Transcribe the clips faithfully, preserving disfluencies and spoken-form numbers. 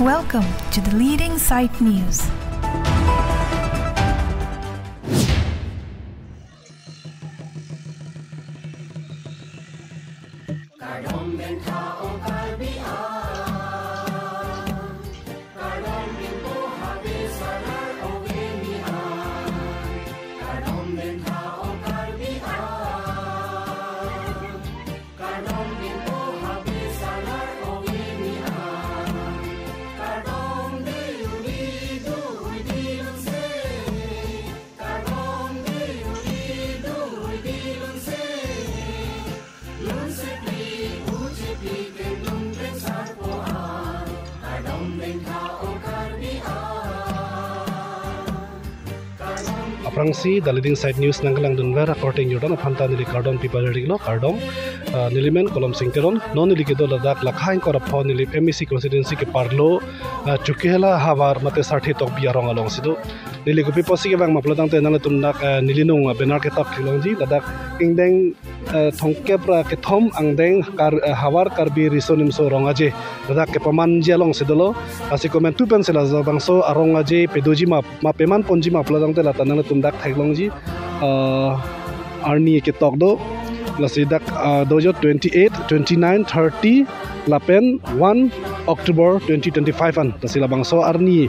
Welcome to the leading site news. Aphrangsi The Leading Site News nangkelangdunver akorte ingjir-an aphanta neli kardom piparerik lo, kardom. Ah, neli men Kolomsing Teron, non neli kedo ladak lakha ingkoi ra pho Nilip M A C constituency keparlo, ah, Chokihola havar mate Sarthe Tokbi arong alongsi do. Neli kopi apotsi kevang ma pulotangte nanglitum dak, ah, neli nung, ah, banner ketok theklongji, ladak ingdeng, ah, thomkep ra kethom angdeng Kar-, ah, havar Karbi Riso Nimso Rong Aje ladak kepamanji alongsi dolo. Lasi komantu pensi labangso arong aje padoji ma, ma paman ponji ma pulotangte lata nanglitum dak theklongji, ah, arni ketok do. Lasi dak, ah, dojo twenty-eight, twenty-nine, thirty lapen one October twenty twenty-five an. Lasi labangso arni,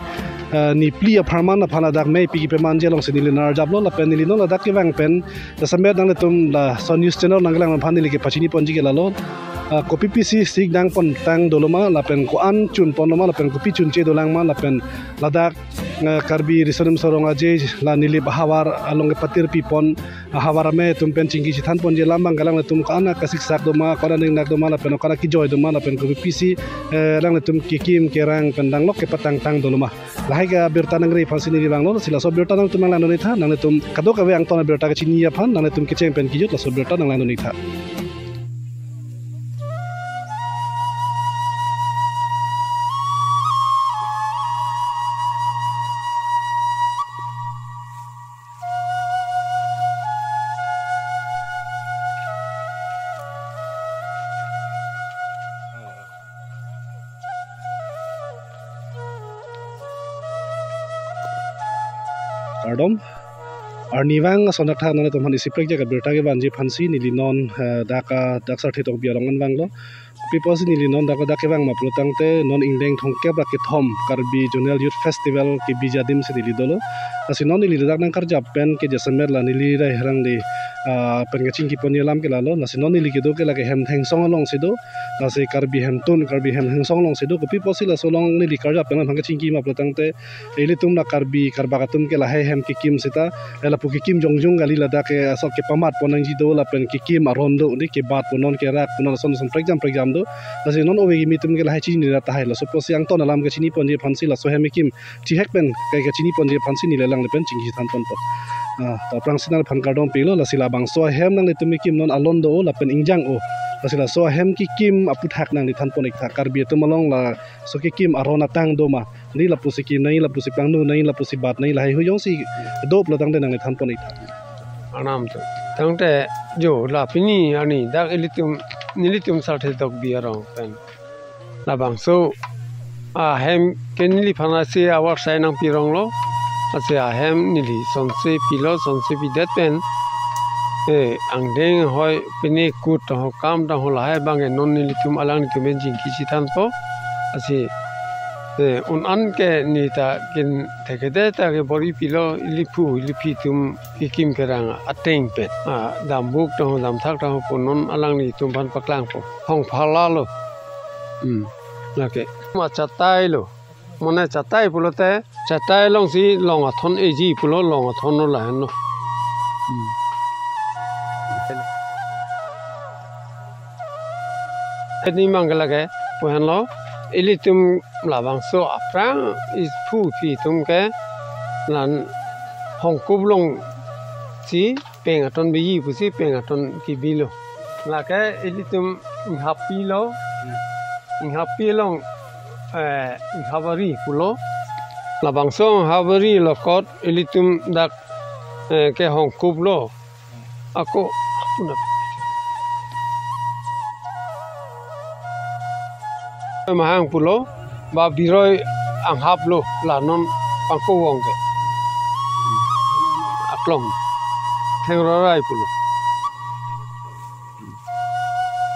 ah, niphli apharman aphan ladak mei piki pamanji alongsi neli nangarjaplo lapen neli non ladak kevang pen jasemet nanglitum laso news channel nangkelang aphan neli kepachini ponji ke lalo. Ah, kopi pisi sik dang pontang doloma lapen ko-an chun ponloma lapen kopi chunche dolang ma lapen ladak, ah, Karbi Riso Nimso Rong Aje la Nilip havar along kepatir pipon, ah, havar amei atum pen chingki chethan ponji alam abang kalang atum ko-an kasiksak doma, ko-an ningnak doma lapen ko-an kijoi doma lapen kopi pisi, eh, alanglitum kekim kerang pen danglok kepatangtang doloma. Lahai ke abirta nangri aphansi neli vanglo, lasi laso birta nangtum nanglangdun-ik tha, nanglitum kadokave angton abirta kechini aphan, nanglitum kecheng pen kejut laso birta nanglangdun-ik tha. Kardom. Arnivang ason dak tha nanglitum aphan isi prekjak abirta kevanji aphansi neli non, eh, dak, ah, dak Sarthe Tokbi arong an vanglo. Kopi apotsi neli non dak, dak kevang ma pulotangte non ingdeng thomkep ra kethom Karbi Zonal Youth Festival kebiji adim si neli dolo. Lasi non neli dak nangkarjap pen ke jasemet la neli rai herang de, ah, pen kachingki ponji alam ke lalo. Lasi non neli kedo ke lake hem Thengsong alongsi do. Lasi Karbi Hemtun, Karbi Hem Thengsong alongsi do. Kopi apotsi laso along neli karjap pen aphan kachingki ma pulotangte ilitum la Karbi Karbak atum ke lahai hem kekim seta, eh, lapu kekim jongjong kali, ladak ke asok kepamat pon nangji do lapen kekim aron do, di kebat pon non, kerak pon non, ason ason prekjam prekjam do. Lasi non ove kimi atum ke lahai chini ra tahai, laso apotsi angton alam kechini ponji aphansi laso hem kekim chihek pen ke kechini ponji aphansi neli alangle pen chingki than ponpo. Ah, to aphrangsi nangliphan kardom pilo, lasi labangso ahem nanglitum kekim non alon do lapen ingjang o. Lasi laso ahem kekim aputhak nangli than pon-ik tha, Karbi atum along laso kekim aron atang doma. Di lapusi kim nangji, lapusi pangno nangji, lapusi bat nangji, lahai hui jongsi do pulotangte nangli than pon-ik tha. Anam tu. Tangte jo la pini arni dak ilitum, nelitum Sarthe Tokbi arong pen labangso ahem ke neliphan ase ahavar sai nangpironglo. Ase ahem neli sonse pilo, sonse pidet pen, eh, angdeng hoi pine kut ho kam dang ho lahai abang ke non nelitum alanglitum pen chingki chethanpo. Ase, eh, un an ke neta kin thekede ta ke bor-i pilo, ili phu ili phi atum kekim kerang ateng pen. Ah, dambuk dang ho, damthak dang ho pu non alanglitum aphan paklangpo. Hong phalalo. Hmm. Lake. Ma chatai lo. Mane chatai pulote, chatai alongsi long athon eji pulo, long athon lo lahenlo. Hmm. Eni mang ke lake, pu henlo, ilitum labangso aphrang iphu iphi atum ke lan Hongkup alongsi peng aton biji pusi peng aton kebilo. Lake ilitum Inghapi lo, Inghapi along, eh, Inghabari pulo. Labangso Inghabari along kot ilitum dak, eh, ke Hongkup lo. Ako, Mahang pulo. Ba biroi anghap lo la non pangko wong ke. Aklong. Thengro rai pulo.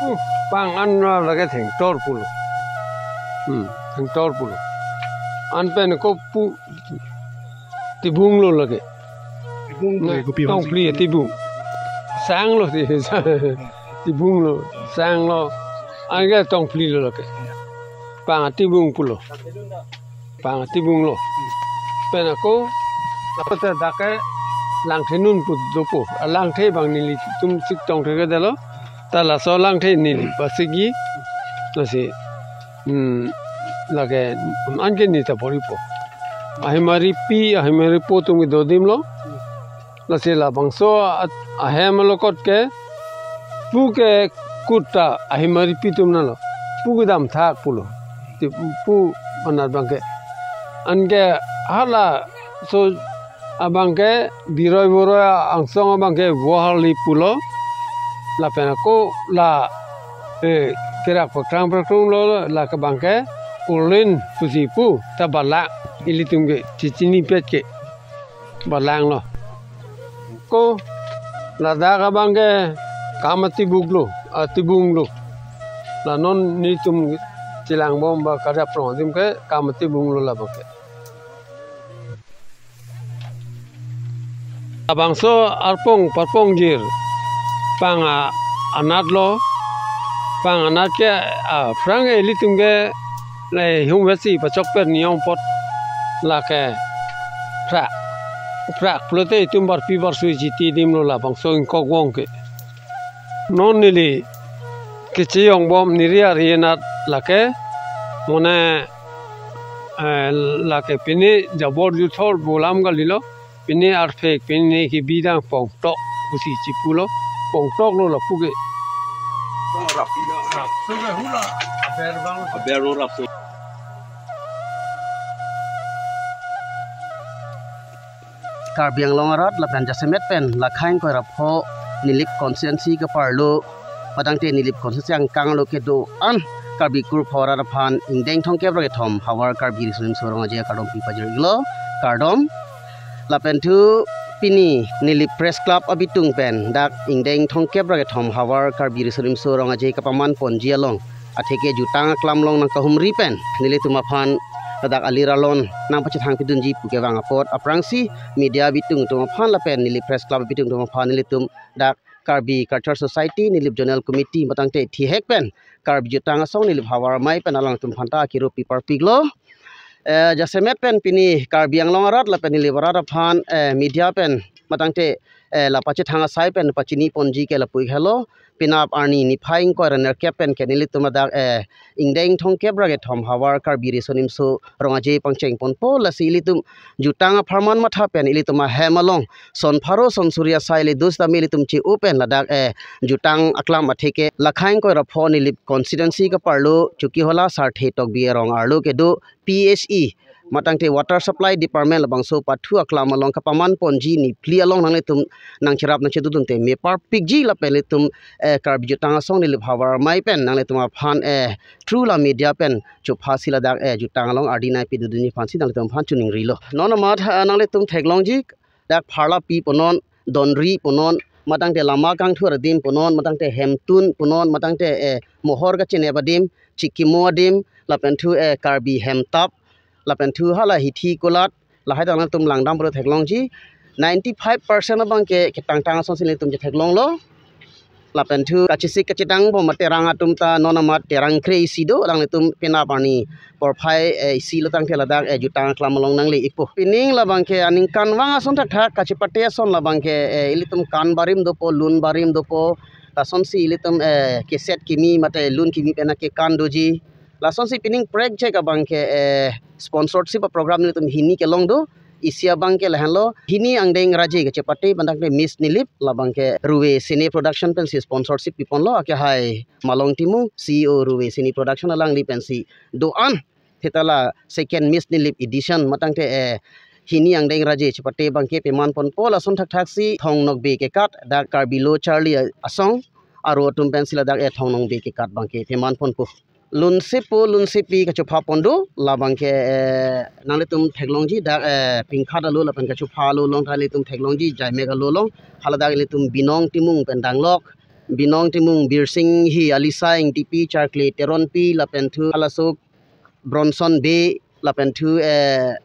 Hmm, pang an ra lake thengtor pulo. Hmm, thengtor pulo. An pen ko pu tibung lo lake. Tibung Na, le kopi tongphli tibung. Sang lo ti. Tibung lo, sang lo. An ke tongphli lo lake. Pang tibung pulo. Pang tibung lo. Pen ako, ako ta dak ke Langthenun pu dopo. A Langthe abang nelitum sik tongthe ke dalo. Ta laso Langthe neli pasigi. Lasi, hmm, lake, an ke neta poripo. Ahimari pi, ahimari po atum ke dodim lo. Lasi labangso at-, ahem alokot ke pu ke kutta ahimari pi atum nalo. Pu kedam thak pulo. Ti pu anat abang ke. An ke halaso abang ke biroi boroi angsong abang ke voharli pulo. Lapen ako la, eh, kerak pakrang pakrung lo, la ke abang ke Kurlin pusi pu ta bala ilitum ke chichinipet ke. Balang lo. Ko ladak abang ke kam atibuk lo, atibung lo. La non nelitum chelang bom ba karjap rong adim ke kam atibung lo labang ke. Labangso arpong parpong jir pang a anat lo, pang anat ke, ah, aphrang ilitum ke le hum vesi pachok per niyom apot lake phra, phra pulote itum barpi barsui chiti adim lo labangso ingkok wong ke. Non neli kecheyong bom neri ari anat lake, mane, eh, lake pine jabor juthor bolam kali lo. Pine arphek, pine kebi dang pongtok pusi chipulo, pongtok lo lapu ke. Aber lo rap so. Karbi Anglong arat lapen jasemet pen lakhai ingkoi ra pho Nilip constituency keparlo, padangte Nilip constituency angkang lo kedo-an Karbi kurpho arat aphan ingdeng thomkep ra kethom havar Karbi Riso Nimso Rong Aje akardom pipajir-iklo, kardom. Lapen thu pini Nilip Press Club abitung pen dak ingdeng thomkep ra kethom havar Karbi Riso Nimso Rong Aje kapaman ponji along atheke jutang aklam along nangkahumri pen nelitum aphan ladak alir alon nangpachethang pidunji pu kevang apot aphrangsi media abitung atum aphan lapen Nilip Press Club abitung atum aphan nelitum dak Karbi Culture Society, Nilip Zonal Committee, matangte thihek pen Karbi Jutang Asong Nilip Havar Amei pen alangtum aphanta akirup piparpiklo. Eh, jasemet pen pini Karbi Anglong arat lapen Nilip arat aphan, eh, media pen matangte, eh, la pachethang asai pen pachini ponji ke lapu ik helo. Penap arni niphai ingkoi ra nerkep pen ke nelitum ladak, eh, ingdeng thomkep ra kethom havar Karbi Riso Nimso Rong Aje pangcheng ponpo, lasi ilitum jutang apharman matha pen ilitum ahem along son pharo son suri asai le dus tame ilitum che-o pen ladak, eh, jutang aklam atheke lakhai ingkoi ra pho Nilip constituency keparlo Chokihola Sarthe Tokbi arong arlo kedo P H E matangte Water Supply Department labangso pathu aklam along kapaman ponji niphli along nanglitum nangcherap nangchedodunte meparpikji lapen ilitum, eh, Karbi Jutang Asong Nilip Havar Amei pen nanglitum aphan, eh, through la media pen chophasi ladak, eh, jutang along ardi nangpidodunji aphansi nanglitum aphan choningrilo. Non amat, eh, nanglitum theklongji dak pharlapi punon, donri punon, matangte lama kangthur adim punon, matangte hemtun punon, matangte, eh, mohor kachinep adim, chikimo adim, lapen thu, eh, Karbi hemtap, lapen thu hala hithi kulat, lahai ta nangtum langdam pulo theklongji, ninety-five percent abang ke ketangtang asonsi nelitum chetheklonglo. Lapen thu kachesik kachedang bom aterang atum ta non amat terang kre isi do, alanglitum penap arni porphai, eh, isi lo tangte ladak, eh, jutang aklam along nangle-ikpo. Pining labang ke aningkanvang ason thakthak kachepate ason labang ke, eh, ilitum kan barim dopo, lun barim dopo, lasonsi ilitum, eh, keset kimi mate lun kimi pen kekan doji. Lasonsi pining prek chek abang ke, eh, sponsorship a-program nelitum hini kelong do. Isi abang ke lahenlo, hini angdeng raje kachepate matangte Miss Nilip, labang ke Ruve Cine Production pensi sponsorship piponlo, akehai Malong Timung, C E O Ruve Cine Production alangli pensi do-an theta la second Miss Nilip edition matangte, eh, hini angdeng raje chepate abang ke peman ponpo, lason thakthaksi Thong Nokbe kekat dak Karbi Lo Charli Asong aro atum pensi ladak, eh, Thong Nokbe kekat abang ke peman ponpo. Lunsepo lunsepi kachopha pon do, labang ke, eh, nanglitum theklongji dak, eh, Pingkhat alo lapen kachopha alo along ta ilitum theklongji Jaimek alo along. Hala dak ilitum Binong Timung pen danglok. Binong Timung, Birsing Hi, Alisa Ingtipi, Charkli Teronpi lapen thu halaso Bronson Bey lapen thu, eh,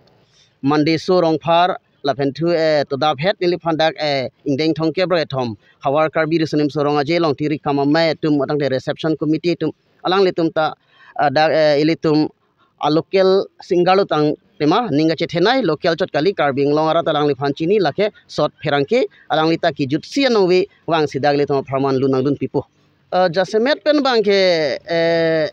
Mandeso Rongphar lapen thu, eh, todap het neliphan dak, eh, ingdeng thomkep ra kethom Hawar Karbi Riso Nimso Rong Aje along tiri kam amei atum, atangte reception committee atum, alanglitum ta, ah, dak, eh, ilitum a local singer lo tang tema ning kachethenei, local chot kali, Karbi Anglong arat alangliphan chini, lake Sot Pherangke, alangli ta kijutsi anong ve vangsi dak ilitum apharman lun nangdun pipo. Ah, jasemet pen abang ke, eh,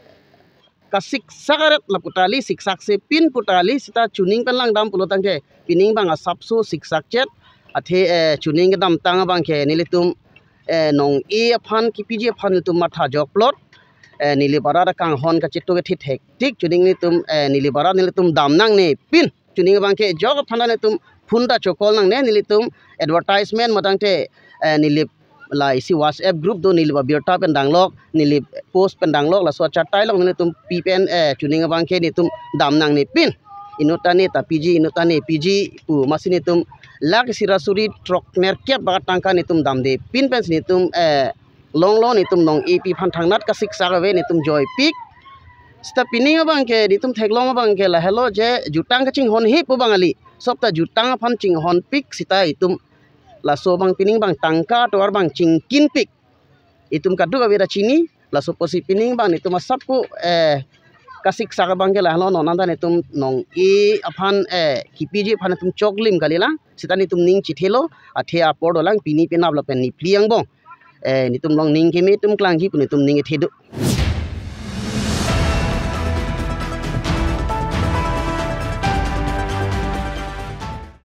kasiksak aret lapu ta kali, siksak sepin pu ta kali, sita chuning pen langdam pulo tangte pining abang asapso siksak chet. Athe, eh, chuning kedamtang abang ke nelitum, eh, nong-e aphan, kipiji aphan nelitum matha jokplot. Eh, Nilip arat akanghon kachetok kethe thektik, chuning nelitum, eh, Nilip arat nelitum dam nangnepin. Chuning abang ke jok aphan nelitum phone ta chokol nangne, nelitum advertisement ma tangte, eh, Nilip la isi WhatsApp group do, Nilip abirta pen danglok, Nilip post pen danglok, laso achatai along nelitum pi pen, eh, chuning abang ke nelitum dam nangnepin. Inut ta ne ta piji, inut ta ne piji pu masi nelitum lakh isi ra suri throknerkep bak atangka nelitum damdepin pensi nelitum, eh, longlo, nelitum nong-epi aphan thangnat kasiksak ave, nelitum joipik. Sita pining abang ke nelitum theklong abang ke lahelo je jutang kachinghon he pu abang kali. Sop ta jutang aphan chinghonpik, sita itum laso abang pining abang tangka atovar abang chingkinpik. Itum kadokave ta chini, laso apotsi pining abang nelitum asap ko, eh, kasiksak abang ke lahelo, non anta nelitum nong-e aphan, eh, kipiji aphan nelitum choklim kalilang, sita nelitum ning chethelo, athe apor dolang, pini penap lapen niphli angbong. Eh, nelitum along ning keme atum klangji pu nelitum ning kethe do.